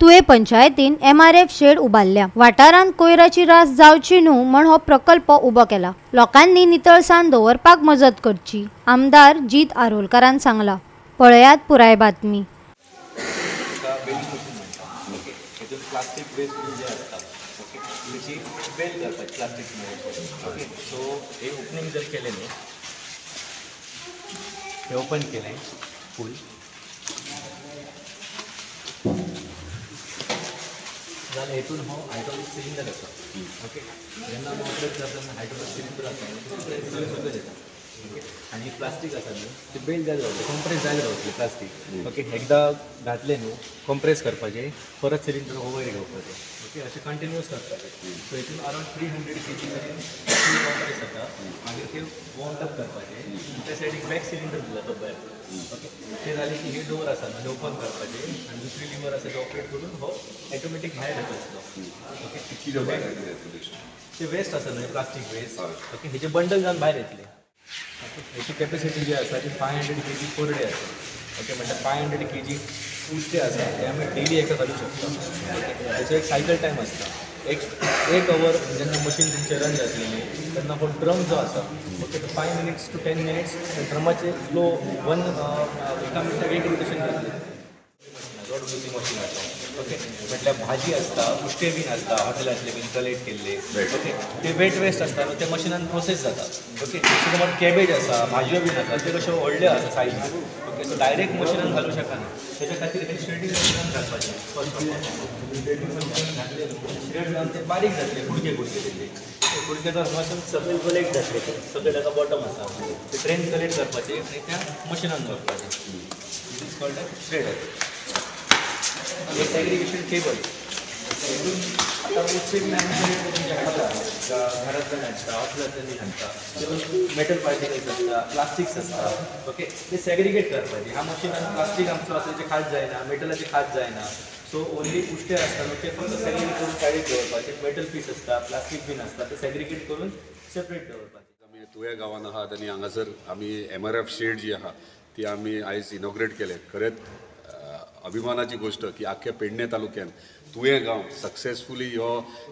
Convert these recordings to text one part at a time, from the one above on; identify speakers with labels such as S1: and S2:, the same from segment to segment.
S1: तुये पंचायतीन MRF shade उबारल्या. वाठारांत कोयराची रास जावची न्हू म्हण हो प्रकल्प उबो केला. लोकांनी नितळसाण दवरपाक मजत करची, आमदार जीत आरोलकारान सांगला. पळयात पुराय बातमी.
S2: प्लास्टिक वेस्ट जे आसता ओके तेची बेल करपाची प्लास्टिक ओके. सो हे ओपनिंग जर केलें न्ही, हे ओपन केलें फूल जाल्यार हेतून हो हायड्रोलिक सिलिंडर आसा ओके. जेन्ना आमी ऑपरेट करता तेन्ना हायड्रोलिक सिलिंडर आसा सकयल येता ओके. आनी प्लास्टीक आसा न्हू ते बेल जायत रावतले, कॉम्प्रेस जायत रावतले प्लास्टीक ओके. एकदां घातलें न्हू कॉम्प्रेस करपाचें, परत सिलिंडर वयर घेवपाचें ओके. अशें कंटिन्यूस करपाचें. सो हितून अरावंड 300 kg मेरेन कॉम्प्रेस जाता. मागीर ते वॉर्म अप करपाचें. त्या सायडीक बॅक सिलिंडर दिला तो भायर ओके. ते जालें की हे डोर आसा न्हू ओपन करपाचें आनी दुसरी लिवर आसा ते ऑपरेट करून हो ऑटोमॅटीक भायर येता ओके. ते वेस्ट आसा न्हू प्लास्टीक वेस्ट ओके, हेजे बंडल जावन भायर येतले. हेची कॅपेसिटी जी आसा ती 500 kg पर डे आसा ओके. म्हणल्यार 500 kg उश्टे आसा ते आमी डेली एका घालूं शकता ओके. तेचो एक सायकल टायम आसता, एक our जेन्ना मशीन तुमचें रन जातलें न्ही तेन्ना हो ड्रम जो आसा ओके, तो 5 minutes to 10 minutes ड्रमाचे स्लो एका मिनटाक एक रोटेशन जातलें. रोड बिजी मशीन आसा ओके. म्हटल्यार भाजी आसता, उश्टे बीन आसता हॉटेलांतले बीन कलेक्ट केल्ले ओके, ते वेट वेस्ट आसता न्हू ते मशिनान प्रोसेस जाता ओके. समज कॅबेज आसा, भाजयो बीन आसा, त्यो कश्यो व्हडल्यो आसा सायजी ओके. सो डायरेक्ट मशिनान घालूं शकना, तेच्या खातीर हे श्रेडींग मशिनान घालपाचें. फर्स्ट ऑफ ऑल श्रेडींग मशिनान घातलें न्हू, श्रेड जावन ते बारीक जातले, कुडके कुडके तेजे कुडके जावन हांगासून सकयल कलेक्ट जातले, सकयल ताका बॉटम आसा ते ट्रेन कलेक्ट करपाचें आनी त्या मशिनान दवरपाचें. It is called a shredder. हे सेग्रिगेशन टेबल हितून आतां उश्टे बीन आमी कलेक्ट करून जे खाता, घरांतल्यान हाडटा, हॉटेलांतल्यान बीन हाडटा, तितून मेटल पार्टिकल्स आसता, प्लास्टिक्स आसता ओके. ते सेग्रिगेट करपाचे. ह्या मशिनान प्लास्टीक आमचो आसा तेजें खात जायना, मेटलाचें खात जायना. सो ओन्ली उश्टे आसता न्हू ते फक्त सेग्रिगेट करून सायडीक दवरपाचे. मेटल पीस आसता, प्लास्टीक बीन आसता, ते सेग्रिगेट करून सेपरेट दवरपाचे.
S3: आमी तुया गांवांत आहात आनी हांगासर आमी एमआरएफ शेड जी आहा ती आमी आयज इनॉग्रेट केले. खरेंच अभिमानाची गोष्ट की आख्या पेडणे तालुक्यान तुयें गांव सक्सेसफुली हो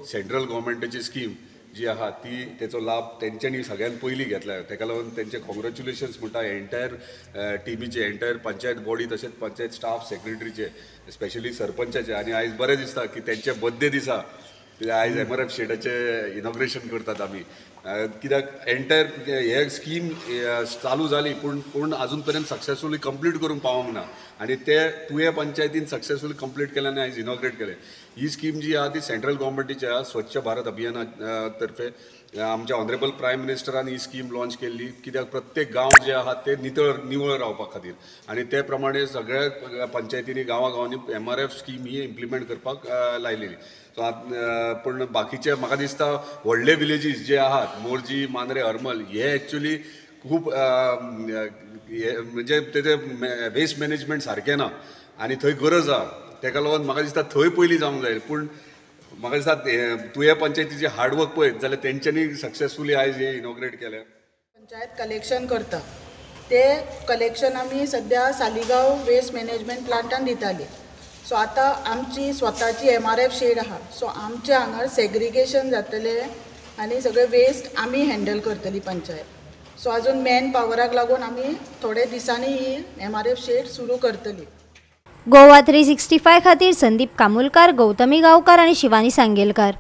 S3: सेंट्रल गव्हर्मेंटाची स्कीम जी आहा ती तेचो लाभ तेंच्यांनी सगळ्यान पयलीं घेतला. तेका लागून तेंचे कॉंग्रेच्युलेशन्स म्हणटा एंटायर टिमीचे, एंटायर पंचायत बॉडी तशेंच पंचायत स्टाफ सेक्रेटरीचे, स्पेशली सरपंचाचे. आनी आयज बरें दिसता की तेंच्या बड्डे दिसा आयज एमआरएफ शेडाचें इनॉग्रेशन करतात आमी. कित्याक एंटायर हे स्कीम चालू जाली पूण कोण आजून पर्यंत सक्सेसफुली कंप्लीट करूंक पावोंक ना आनी ते तुयें पंचायतीन सक्सेसफुली कंप्लीट केलें आनी आयज इनॉग्रेट केलें. ही स्कीम जी आहा ती सेंट्रल गव्हर्मेंटाची आहा, स्वच्छ भारत अभियाना तर्फे आमच्या ऑनरेबल प्रायम मिनिस्टरान ही स्कीम लॉन्च केल्ली. कित्याक प्रत्येक गांव जे आहा ते नितळ निवळ रावपा खातीर आनी ते प्रमाणे सगळ्या पंचायतींनी गांवां गांवांनी एमआरएफ स्कीम ही इम्प्लिमेंट करपाक लायलेली. सो पूण बाकीचे म्हाका दिसता व्हडले विलेजीस जे आहात मोरजी, मांद्रे, हरमल हे एक्चुली खूब म्हणजे तेजे वेस्ट मॅनेजमेंट सारकें ना आनी थंय गरज आहा. तेका लागून म्हाका दिसता थंय पयलीं जावंक जाय. पूण म्हाका दिसता तुयें पंचायतीचें हार्डवर्क पळयत जाल्यार तेंच्यांनी सक्सेसफुली आयज हें इनॉग्रेट केलें.
S4: पंचायत कलेक्शन करता ते कलेक्शन आमी सद्या सालिगांव वेस्ट मॅनेजमेंट प्लांटान दिताली. सो आतां आमची स्वताची एमआरएफ शेड आहा, सो आमच्या हांगार सेग्रिगेशन जातलें आनी सगळें वेस्ट आमी हँडल करतली पंचायत. सो अजून मॅन पावराक लागून आमी थोडे दिसांनी ही एमआरएफ शेड सुरू करतली.
S1: गोवा 365 खातीर संदीप कामुलकार, गौतमी गांवकार आनी शिवानी सांगेलकार.